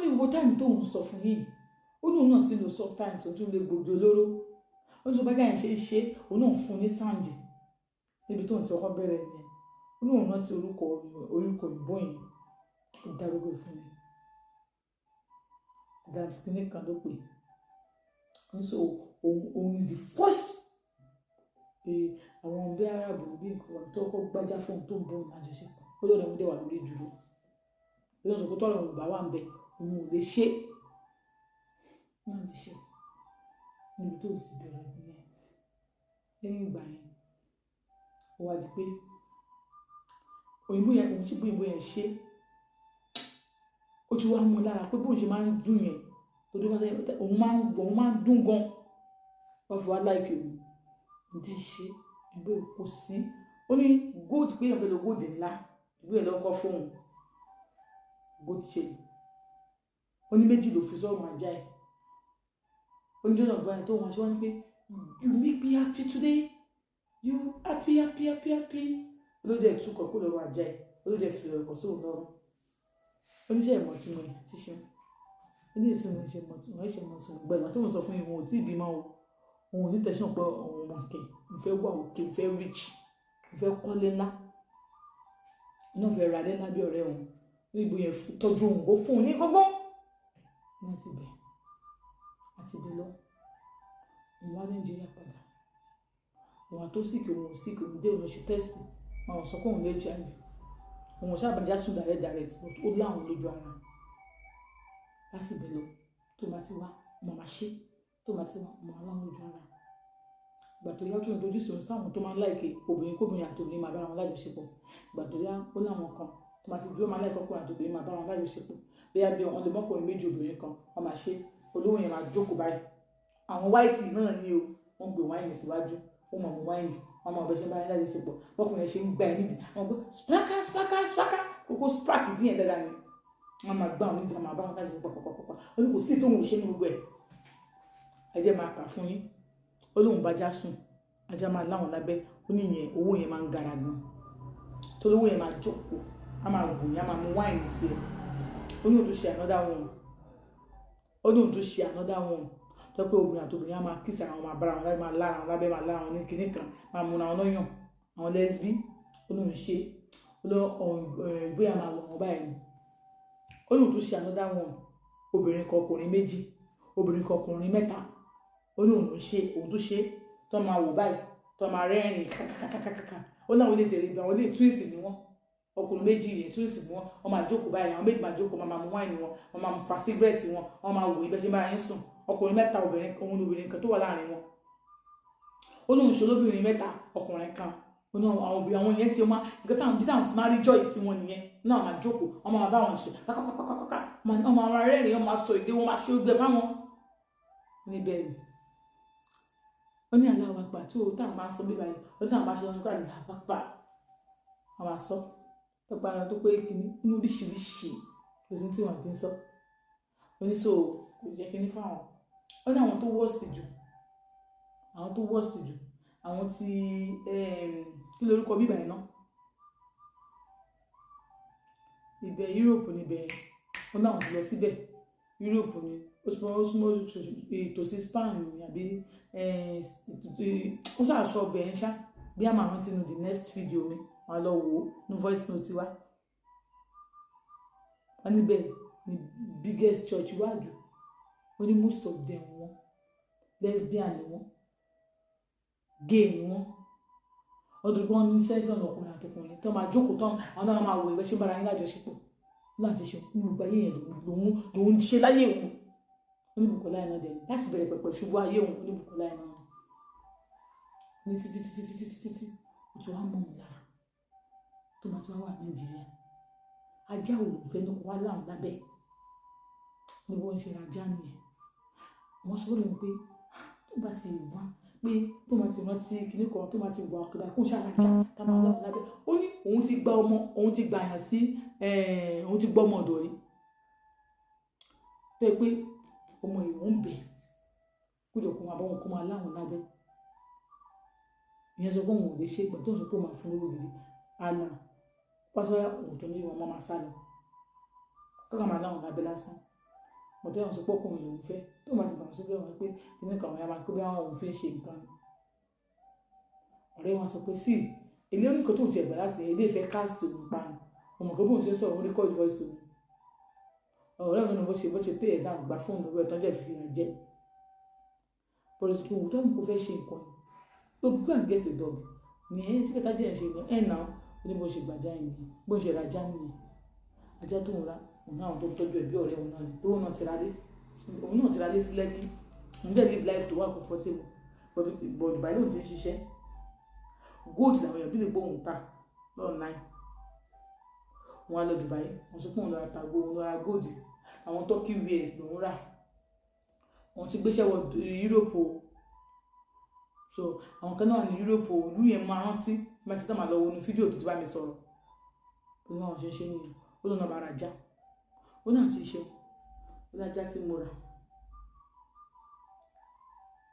Ní gbogbo time tó ń sọ fún yìí, ó ní òun náà ti lo sometimes, ó tún lè gbòógì olóró. Ó ní tó bá jáde ṣe é ṣe, òun náà fún un ní sound níbi tó ń ti ọkọ bẹ̀rẹ̀ yẹn. Ó ní òun rántí orúkọ òyìnbó yẹn, ó dárúkọ fún mi, Adams kìíní kan ló pè é. So òun ni the first àwọn bí Arab, bí nǹkan kan tó kọ́ gbájá fóun tó ń bọ̀ lájọṣepọ̀. Ó lóun ẹ̀hún dẹ̀ wà lórí ìdúró. Ó lóun sọ pé tọ́rọ̀ òun bá wà ń bẹ, òun ò lè ṣe é náà. Ti ṣe níbi tó ti bẹ̀rẹ̀ nìyẹn. Lẹ́yìn ìgbà yẹn, ó wá di pé òyìnbó yẹn, òun ṣe bóyìnbó yẹn ṣe, ó ti wá mú un lára pé bóun ṣe máa ń dùn yẹn tó dé, òun máa ń dùn gan, wọ́n fi wá like òun. Ǹjẹ́ ṣe ìgbé kò sí. Ó ní gold, pé èèyàn fẹ́ lo gold ńlá, ìgbé yẹn lọ́kọ́ fóun, gold chain. Ó ní méjì ló fi sọ́run ajá ẹ̀. Ó ní jọ́nà gbáyé tó wọn ṣe wọ́n ní pé, "You make me happy today, you happy, happy, happy, happy." Olóde ìtúkọ̀ kó lọ́rọ̀ ajá ẹ̀, olóde fi ọkọ̀ sóun lọ́rùn. Oníṣẹ́ ìmọ̀ tí mo ti ṣe, ó ní ìsinmi ṣe mọ̀ tí wọ́n ṣe mọ̀ tí mo gbẹ̀gbọ́n tó ń sọ fún yín, òun ò tí ì bímọ o. Òun ò ní tẹ̀sán pé òun mọ̀ kẹ̀, òun fẹ́ wà òkè, òun fẹ́ rich, òun fẹ́ kọ́lé ńlá, òun náà fẹ́ ra ilé ńlá bí ọ̀rẹ́ òun ní ìbò yẹn, tọ́jú òun, ó fún un ní gbogbo ní àtibẹ̀ àtibẹ̀ lọ. Òun wá Nàìjíríà padà, òun àtó sick, òun ò sick. Òun dé, òun ṣe test, àwọn sọ pé òun lè HIV. Òun ò sábàjá sùn direct direct, but ó láwọn lójú ara. Láti ibẹ̀ lọ, tó bá ti wá, mo máa ṣe, tó bá ti wá, mo máa láwọn lójú ara. Ìgbà tó yá, tó ń dojú sí òun sáwọn tó máa ń like obìnrin kóbìnrin àti obìnrin máa bára wọn lájọṣepọ̀. Ìgbà tó yá, ó láwọn kan tó máa ti dúró, máa like ọkùnrin àti obìnrin máa bára wọn lájọṣepọ̀, bóyá bí wọn lè mọ́kùnrin méjì, obìnrin kan, wọ́n máa ṣe. Olówó yẹn máa jókòó báyìí, àwọn white náà ní o, wọ́n gbé wine síwájú, ó mọ̀ mú wine, wọ́n máa bẹ ṣe bára lájọṣepọ̀. Bọ́kùnrin yẹn ṣe ń gbá ẹ nídìí, àwọn gbé sparka sparka sparka, kókó spark díẹ̀ dáadáa ni wọ́n máa gbá àwọn nídìí, wọ́n máa bá wọn lájọṣepọ̀ pàpàpàpà. Ó ní kò sí tóun ò ṣe ní gbogbo ẹ̀. Ẹ jẹ́ máa kà fún yín. Ó lóun bá já sùn, ajá máa láwọn lábẹ́. Ó ní ìyẹn, owó yẹn máa ń gara gan, tó lówó yẹn máa jókòó, á máa wò yẹn, á máa mu wine sí ẹ. Ó ní òun tó ṣe another one, ó ní òun tó ṣe another one tó pé obìnrin àti obìnrin á máa kiss àwọn, máa bára wọn lábẹ́, máa lára wọn lábẹ́, máa lára wọn ní kinní kan, máa múra wọn lọ́yàn, àwọn lesbi. Ó ní òun ṣe, ó lọ bóyá máa wọ̀ wọ́n báyìí ni. Ó ní òun tó ṣe another one, obìnrin kan, ọkùnrin méjì, obìnrin kan, ọkùnrin mẹ́ta. Ó ní òun ṣe, òun tó ṣe tó máa wò báyìí, tó máa rẹ́rìn kàkàkàkàkà. Ó láwọn ilé tẹ̀lé ìgbà wọn lè twins ni wọ́n, ọkùnrin méjì yẹn, twins ni wọ́n. Wọ́n máa jókòó báyìí, àwọn méjì máa jókòó, máa mu wine wọn, wọ́n máa fa cigarette wọn, wọ́n máa wò ibẹ̀ ṣe bára yín sùn. Ọkùnrin mẹ́ta, obìnrin, òun ni obìnrin kan tó wà láàrin wọn. Ó lóun ṣe olóbìnrin mẹ́ta, ọkùnrin kan. Ó ní àwọn obìnrin, àwọn yẹn ti máa nǹkan táwọn bí táwọn ti máa rí joy tí wọn nìyẹn náà, máa jókòó, wọ́n máa bá wọn sùn kákákákákáká, wọ́n máa rẹ́rìn-ín, wọ́n máa sọ èdè, wọ́n máa ṣe ó gbẹ fáwọn níbẹ̀ ni. Ó ní Allahu Akbar tó táwọn máa sọ bí báyìí. Ó ní táwọn máa sọ nípa Allahu Akbar, àwọn máa sọ tó para tó pé kíní inú oríṣiríṣi, kò sí tí wọn kì í sọ. Oníṣòwò kò jẹ́ kíní fáwọn. Ó ní àwọn tó worst jù, àwọn tó worst jù, àwọn tí kí lorúkọ bíbà yẹn náà, ibẹ̀ Europe níbẹ̀. Ó náà ti lọ síbẹ̀, Europe ni ó súnmọ́ ìtòsí Spain ni àbí ó ṣàṣọ ọbẹ̀ ń ṣá. Bí a máa rántí nu the next video mi, wàá lọ wò ó ní voice note wa. Wọ́n níbẹ̀ ni biggest church wà jù. Ó ní most of them, wọ́n lesbian ni wọ́n, gay ni wọ́n. Wọ́n tó wọ́n ní sẹ́sọ̀n ọkùnrin àtọkùnrin tó máa jókòó tán, àwọn náà máa wò ìwé ṣé bára yín lájọṣepọ̀ láti ṣe ní gbogbo ayé yẹn lòun ṣe láyé òun. Oníbùkọ́lá iná dẹ̀ láti bẹ̀rẹ̀ pẹ̀pẹ̀ ṣubú ayé òun, oníbùkọ́lá iná ní títí títí títí títí tí ó ti wá mọ́ òun lára tó máa ti wá wà Nàìjíríà. Ajá òun fẹ́ ní kó wá láwọn lábẹ́ ní bó ń ṣe ajá nìyẹn. Wọ́n sọ lóun pé tó bá ti wá pé tó máa ti rántí kinní kan, tó máa ti wà ọ̀kadà kó ṣàlàjà tá máa láwọn lábẹ́. Ó ní òun ti gba ọmọ, òun ti gbà yàn sí, òun ti gbọ́ ọmọ ọ̀dọ̀ rí tó yẹ pé ọmọ ìwọ̀n ń bẹ̀ kójọ kó máa bá wọn, kó máa láwọn lábẹ́. Ìyẹn sọ pé òun ò lè ṣe ìgbà tó ń sọ pé òun máa fún lówó gidi àná pátá, òun tó ní wọn máa sá lọ kọ́kà máa láwọn lábẹ́ lásán. Mọ̀tẹ́ àwọn sọ pé ọkùnrin lòún fẹ́. Tó máa ti gbà wọ́n síbẹ̀, wọ́n pé kíní kan, àwọn yàrá pé bí àwọn òun fi ń ṣe nǹkan. Ọ̀rẹ́ wọn sọ pé sí ilé oníkan tó ń tiẹ̀ gbà láti ilé ìfẹ́ cast òun pa ni. Òun mọ̀ pé bóun ṣe sọ̀rọ̀, òun record voice òun. Ọ̀rẹ́ mi ní bó ṣe pay ẹ̀ down, gba fóònù lọ́wọ́ ẹ̀ tán, jẹ́ fi hàn jẹ́. But òun tó ń kó fẹ́ ṣe nǹkan ni, go and get a dog ní ẹ̀ ṣé kẹta jẹ́ ẹ̀ ṣe ẹ̀ náà. Ó ní bó ṣe gbàjá yẹn nìyẹn, bó ṣe rajá nìyẹn. Ajá tó ń ra, òun náà tó tọ́jú ẹ̀ bí ọ̀rẹ́ òun náà ni. Tóun náà ti ra lé, òun náà ti ra lé sí Lẹ́kí. Òun dẹ̀ live life tó wà comfortable, but Dubai lóun ti ń ṣiṣẹ́. Gold làwọn èèyàn bí lè gbóhùn ta online. Wọn á lọ Dubai, wọn sọ pé òun lọ ra gold, òun lọ ra gold. Àwọn Turkey wares lòún rà. Wọn ti gbéṣẹ́ wọ Europe o. So àwọn kan náà ní Europe o. Ìlú yẹn máa rántí máa ti tán, máa lọ wo inú fídíò tó ti bá mi sọ̀rọ̀. Ó ní àwọn ṣe ń ṣe nìyẹn. Ó lọ́nà bá ra já, ó náà ti ṣe, ó ní ajá tí mo rà,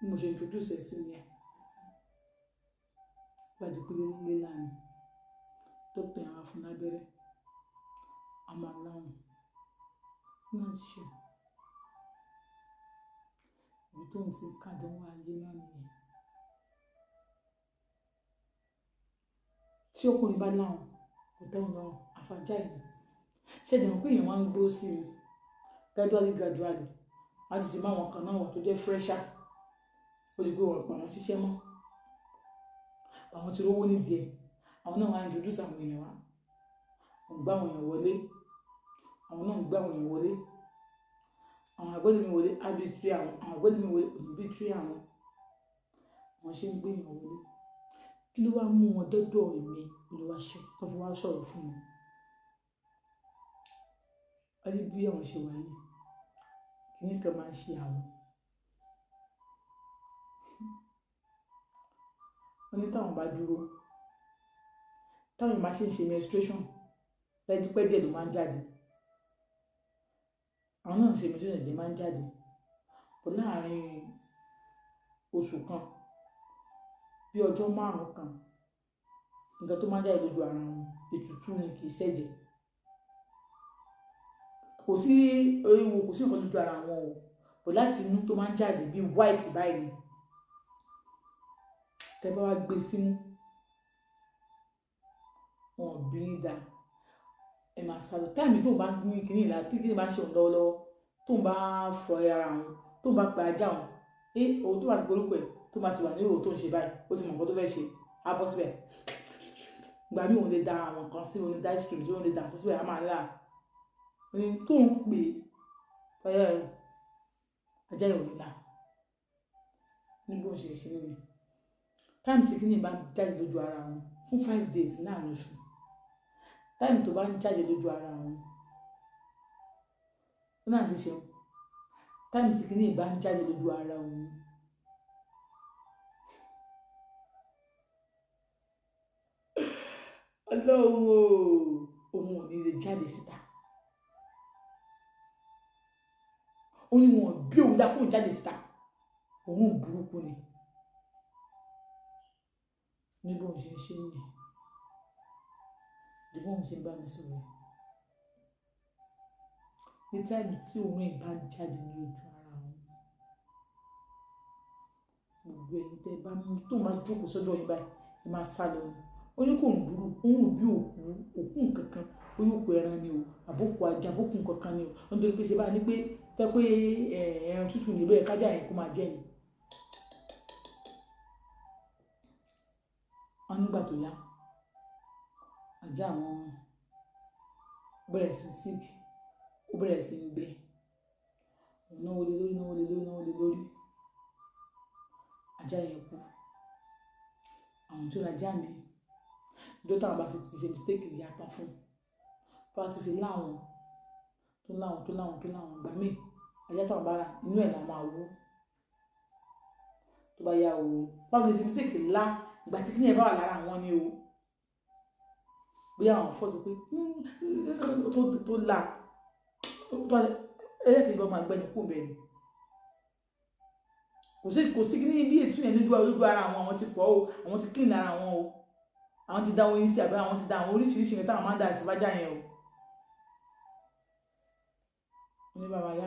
bí mo ṣe introduce ẹ̀ sí nìyẹn. Bá di pé lílá ni dókítà yẹn wá fún lábẹ́rẹ́, a máa láwọn náà ti ṣe. Ibi tó ń ti kàdánwò ayé náà nìyẹn. Tí ọkùnrin bá láwọn kò tẹ́wọn lọ́rùn, àfàjá ìlú ṣẹ̀dẹ̀ mọ̀ pé èèyàn máa ń gbó sí i gradually gradually. Wọ́n ti ti máa wọn kan náà wà tó jẹ́ fresher. Ó di pé wọ́n pa àwọn ṣiṣẹ́ mọ́, àwọn tí rówó nídìí ẹ̀, àwọn náà wá introduce àwọn èèyàn wá. Wọ́n gbá àwọn èèyàn wọlé, àwọn náà ń gbá àwọn èèyàn wọlé. Àwọn àgbẹ̀dẹ̀ mi wọlé, á betray àwọn. Àwọn àgbẹ̀dẹ̀ mi wọlé, òní betray àwọn. Àwọn ṣe ń gbé èèyàn wọlé. Kí ló wá mú wọn dọ́dọ̀ èmi Olúwaṣẹ́ tó fi wá sọ̀rọ̀ fún mi? Wọ́n ní bí àwọn ṣe wà yìí, kíní kan máa ń ṣe àwọn. Wọ́n ní táwọn bá dúró, táwọn bá ṣe ń ṣe menstruation, pẹ́ẹ́dípẹ́jẹ̀ ló máa ń jáde. Àwọn náà ń ṣe menstruation, ẹ̀jẹ̀ máa ń jáde bọ̀ láàárín oṣù kan, bí ọjọ́ 5 kan, nǹkan tó máa ń jáde lójú ara wọn, ètùtù ni, kì í ṣẹ̀jẹ̀. Kò sí ewu, kò sí nǹkan lójú ara wọn o, bọ̀ láti inú tó máa ń jáde bí white báyìí ni. Tẹ́ bá wá gbé símú, wọn ò bí ní dáa, ẹ máa sálọ. Time tó bá ní kíní ìlà tí kíní bá ń ṣe òun lọ́wọ́lọ́wọ́, tó ń bá fọ ara òun, tó ń bá pe ajá òun, ẹ òun tó bá ti porúkọ ẹ, tó bá ti wà ní òun tó ń ṣe báyìí, ó ti mọ̀ nǹkan tó fẹ́ ṣe, á bọ́ síbẹ̀. Ìgbà míì òun lè da àwọn nǹkan sí, òun lè da ice cream sí, òun lè da nǹkan síbẹ̀, á máa là ní tó ń pè é, ajá yẹn ò ní là ní bó ń ṣe ṣe nìyẹn. Time tí kíní bá ń jáde lójú ara wọn fún 5 days láàrin oṣù, time tó bá ń jáde lójú ara wọn, ó náà ti ṣeun. Time tí kíní bá ń jáde lójú ara òun, Ọlọ́run o, òun ò ní lè jáde síta. Ó ní wọn bí òun dá kóun jáde síta, òun burúkú ni. Ní bóun ṣe ń ṣe nìyẹn, ní bóun ṣe ń bá mi sọ̀rọ̀, ní time tí òun ẹ̀ bá ń jáde ní ojú ara òun, gbogbo ẹ̀yin tẹ́ bá mú tóun bá jókòó sọ́dọ̀ yín báyìí, ẹ máa sá lọ ni. Ó ní kò ń dúró, òun bí òkú òkú nǹkankan, ó yóò kó ẹran ni o, àbókù ajá, àbókù nǹkankan ni o. Nítorí pé ṣe báyìí ni pé tẹ́ pé ẹran tútù nílò ẹ̀ kájà yẹn kó máa jẹ́ ni. Wọ́n nígbà tó yá, ajá àwọn bẹ̀rẹ̀ sí sick, ó bẹ̀rẹ̀ sí ń gbẹ. Òun náwó lé lórí, náwó lé lórí, náwó lé lórí. Ajá yẹn kú. Àwọn tó ra ajá mi, ìjọ táwọn bá ti ṣe mistake ìyá tán fún un, tó bá ti fi láwọn tó láwọn tó láwọn tó láwọn ìgbà míì, ajá táwọn bá rà, inú ẹ̀ là máa wú. Tó bá yá o, báwo ni ṣe mistake ńlá ìgbà tí kíní ẹ̀ bá wà lára àwọn ni o, bóyá àwọn fọ́ sí pé tó la ẹlẹ́kìnrin bá máa gbẹ́ni kú bẹ́ẹ̀ ni. Kò sí kíní bí ètú yẹn lójú ara àwọn. Àwọn ti fọ́ o, àwọn ti clean ara wọn o, àwọn ti da oyin sí, àbẹ́ àwọn ti da àwọn oríṣiríṣi nǹkan táwọn máa ń dà sí fájà yẹn o. Ní bàbá yá.